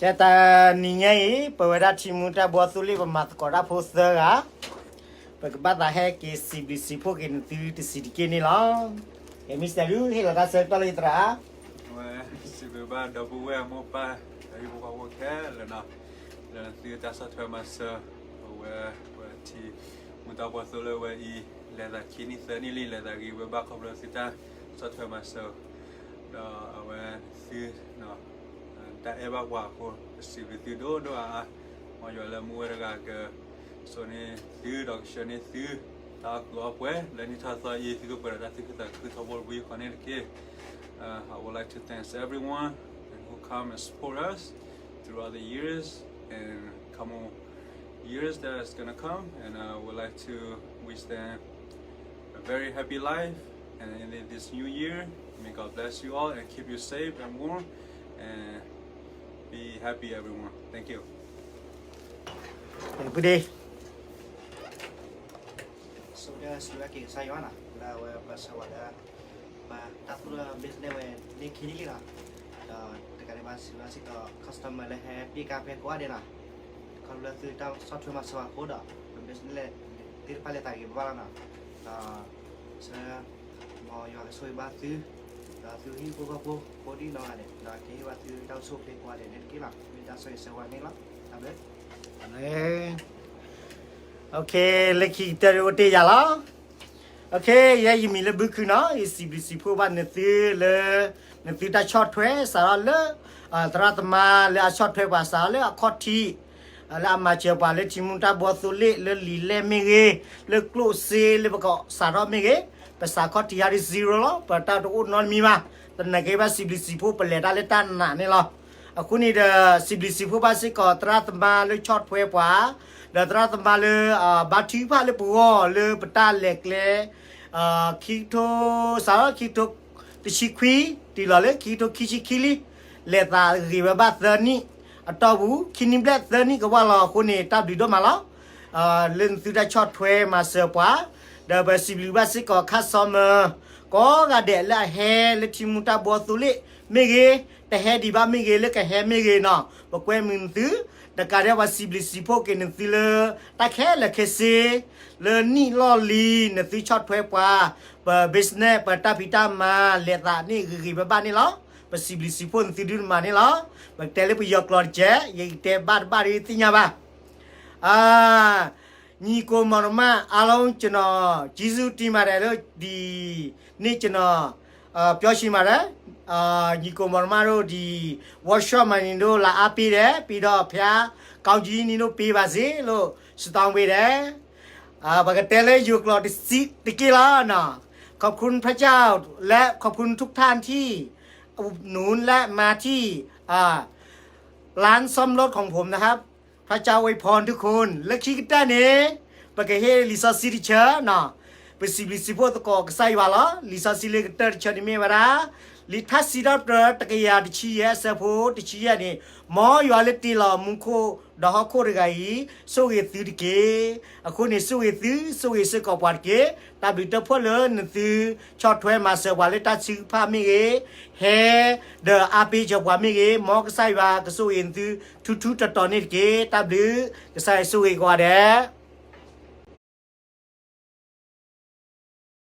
ကဲ တနံၤညါအံၤ ပဝဲဒၣ်ထံမူတၢ်ဘှီသိလ့ၣ် ပမၤသကိးတၢ်ဖိသၢဂၤ, ပကဘၣ်သးဟဲက့ၤစံးဘျုးစံးဖှိၣ်က့ၤနသုတစံးတက့ၢ်န့ၣ်လီၤ. ကဲ မ့ၢ်စတဲဒု ဟ့ၣ်လီၤတၢ်ဆၢကတီၢ်လၢယသရၣ်. အဝဲ စံးဘျုးဘၣ်ဒီပုၢ်ဝဲၢ်အမိၢ်ပၢ် ဒီပုၢ်ဝဲၢ်ဖိခဲလၢာ်နီၤ, လၢနသုတၢ်ဆီၣ်ထွဲမၤစၢၤ အဝဲ ပထံမူတၢ်ဘှီသိလ့ၣ်ဝဲအံၤ လဲၤသးခံနံၣ်သၢနံၣ်လံ လဲၤသးဂ့ၤဝဲဘၣ်ခီဖျိသုတၢ်ဆီၣ်ထွဲမၤစၢၤ ဒီးအဝဲသု တၢ်အဲၣ်ဘၣ်ပှၤအဃိ ပစံးဘျုးသုဒိၣ်ဒိၣ်အါအါ, မ်ယွၤလၢမူဝဲတဂၤက စိာ်န့ၢ်သုဒီးကဆှၢန့ၢ်သု တၢ်အီၣ်ကုာ်အီၣ်ပှဲၤ လၢနံၣ်ထီၣ်သီအံၤ သုကပှဲၤဒီးတၢ်သူၣ်ခုသးခုထီဘိတဘိယူၢ်ဃီန့ၣ်တက့ၢ်. Uh, I would like to thanks everyone who come and support us throughout the years and come on years that is gonna come, and I would like to wish them a very happy life, and in this new year, may God bless you all and keep you safe and warm, and be happy, everyone. Thank you. ပုၢ်ဒ့ So ဒီးစံးဘျုးက့ၤကစၢ်ယွၤနီၤ လၢအဝဲပၢဆှၢဝဲလၢ ပတၢ်သူၣ်လၢ business ဝဲန့ၣ်ခံနံၣ်လံနီၤ, ဒီးတကးဒံးဘၣ်စံးဘျုးစ့ၢ်ကီး customer လၢဟဲပ့ၢ်ကါဖဲကိးဂၤဒဲးနီၤ, ခီဖျိလၢသုတၢ်ဆီၣ်ထွဲမၤစၢၤပှၤအဃိဒီး ပ business သ့ၣ်တဖၣ်လဲၤသးဂ့ၤဘၣ်လီၤနီၤ, ဒီး ဆၢ မ်ယွၤကဆိၣ်ဂ့ၤဘၣ်သု, ဒီးသုဟံၣ်ဖိဃီဖိ ဖိဒံနီၢ်ဂၤဒဲး ဒီးကဟ့ၣ်ဘၣ်သုတၢ်အိၣ်ဆူၣ်အိၣ်ချ့ကိးဂၤဒဲးန့ၣ်တက့ၢ်လီၤ. မ့ၢ်တၢ်ဆိၣ်ဂ့ၤဆၢဝါန့ၣ်လီၤ. တၢ်ဘျုး OK, လၢခံကတၢၢ်အိၣ်တ့ၢ်ယၤလီၤ. OK, ယဲယမံၤလၢဘုခူနီၤ, ယစံးဘျုးစံးဖှိၣ်ဘၣ်နသုလၢ နသုတၢ်ဆီၣ်ထွဲစးထီၣ်လၢ သရၣ်သမါလၢအဆီၣ်ထွဲပှၤစးထီၣ်လၢအခီၣ်ထံး လၢအမၤစၢၤပှၤလၢထံမူတၢ်ဘှီသိလ့ၣ်လၢလံာ်လဲၢ်မ့ၢ်ဂ့ၤ, လၢကျိၣ်စ့လၢပကစးထီၣ်မ့ၢ်ဂ့ၤ, ပစးခီၣ်ထံးဟါဒီး zero လီၤ, ပတၢ်တအိၣ်နီတမံၤဘၣ်, သနာ်က့ဘၣ်စံးဘျုးစံးဖှိၣ်ပလဲၤတၢ်လၢတၢ်နာ်န့ၣ်လီၤ. အဃိန့ၣ်ဒီး စံးဘျုးစံးဖှိၣ်ဘၣ်စ့ၢ်ကီးသရၣ်သမါလၢဆီၣ်ထွဲပှၤ, ဒီးသရၣ်သမါလၢ ဘါထုကဖၣ်လၢပဂီၢ်လၢပတၢ်လဲၤကျဲ ခံကထိ စးထီၣ်ခံကထိတဆံခွံ တုၤလီၤလၢခံကထိခံဆံခံလံ, လဲၤသးဂ့ၤဝဲဘၣ်သၢနံၣ်အတီၢ်ပူၤ, ခံနံၣ်ဘျဲၣ်သၢနံၣ်ကဝၢ်လီၤအဃိန့ၣ် တၢ်ဘျုးဒိၣ်မးလီၤ. လၢနသုတၢ်ဆီၣ်ထွဲမၤစၢၤပှၤ, ဒီးပစံးဘျုးဘၣ်စ့ၢ်ကီး customer ကိးဂၤဒဲးလၢအဟဲလၢထံမူတၢ်ဘှီသိလ့ၣ်မ့ၢ်ဂ့ၤ, တဟဲဒံးဘၣ်မ့ၢ်ဂ့ၤလၢကဟဲမ့ၢ်ဂ့ၤနီၤ, ပကွဲမုာ်နသု, တကးဒံးပစံးဘျုးစံးဖှိၣ်က့ၤနသုလၢ တၢ်ခဲလၢာ်ခဲဆ့ လၢနံၣ်လီၢ်လံၤ နသုဆီၣ်ထွဲပှၤ, ပ business ပတၢ်ဖံးတၢ်မၤလဲၤသးန့ၣ်ဂ့ၤဂ့ၤဘၣ်ဘၣ်န့ၣ်လီၤ. ပစံးဘျုးစံးဖှိၣ်နသုဒုးတမးန့ၣ်လီၤ. ပကတဲလၢပယီၤကျိာ်တကဲး, ယကတဲဘၣ်တဘၣ်ဒီးသ့ၣ်ညါဘၣ်. အ ညီကိုမောင်နှမအားလုံး ကျွန်တော်ကျေးဇူးတင်ပါတယ်လို့ ဒီနေ့ကျွန်တော် ပြောချင်ပါတယ်. ညီကိုမောင်နှမတို့ ဒီ workshop မှာနေတို့ လာအားပေးတယ်, ပြီးတော့ ဘုရားကောင်းကြီး နင်တို့ပေးပါစေလို့ ဆုတောင်းပေးတယ်. ပကတဲလၢယိၤကျိာ်တစံးတက့ၢ်လီၤနီၤ. ขอบคุณพระเจ้า และขอบคุณทุกท่านที่อุดหนุนและมาที่ ร้านซ่อมรถของผมนะครับ. พระเจ้าอวยพรทุกคน လၢခံကတၢၢ်န့ၣ် ပကဟ့ၣ်လံာ်စီဆှံတဆၢနီၤ, ပစံးဘျုးစံးဖှိၣ်သကိးကစၢ်ယွၤလီၤ. လံာ်စီဆှံလၢကတၢၢ်တဆၢန့ၣ်မ့ၢ်ဝဲဒၣ် လံာ်ထါစံးထီၣ်ပတြၢၤ တကယၤတဆံယဲၢ် အဆၢဖိတဆံယဲၢ်န့ၣ်, မ်ယွၤလၢတ့လီၤမူခိၣ်ဒီးဟီၣ်ခိၣ်တဂၤအံၤ ဆိၣ်ဂ့ၤသုတက့ၢ်. အဃိန့ၣ် ဆိၣ်ဂ့ၤသု, ဆိၣ်ဂ့ၤစ့ၢ်ကီးပှၤတက့ၢ်. တၢ်ဘျုးတၢ်ဖှိၣ်လၢနသု ဆီၣ်ထွဲမၤစၢၤပှၤလၢတၢ်ထုကဖၣ်မ့ၢ်ဂ့ၤ, ဟဲ ဒီးအါပ့ၤစၢၤပှၤမ့ၢ်ဂ့ၤ, မ်ကစၢ်ယွၤကဆိၣ်ဂ့ၤနသု ထူထူတီတီန့ၣ်တက့ၢ်. တၢ်ဘျုး, ကစၢ်ယွၤဆိၣ်ဂ့ၤကိးဂၤဒဲး.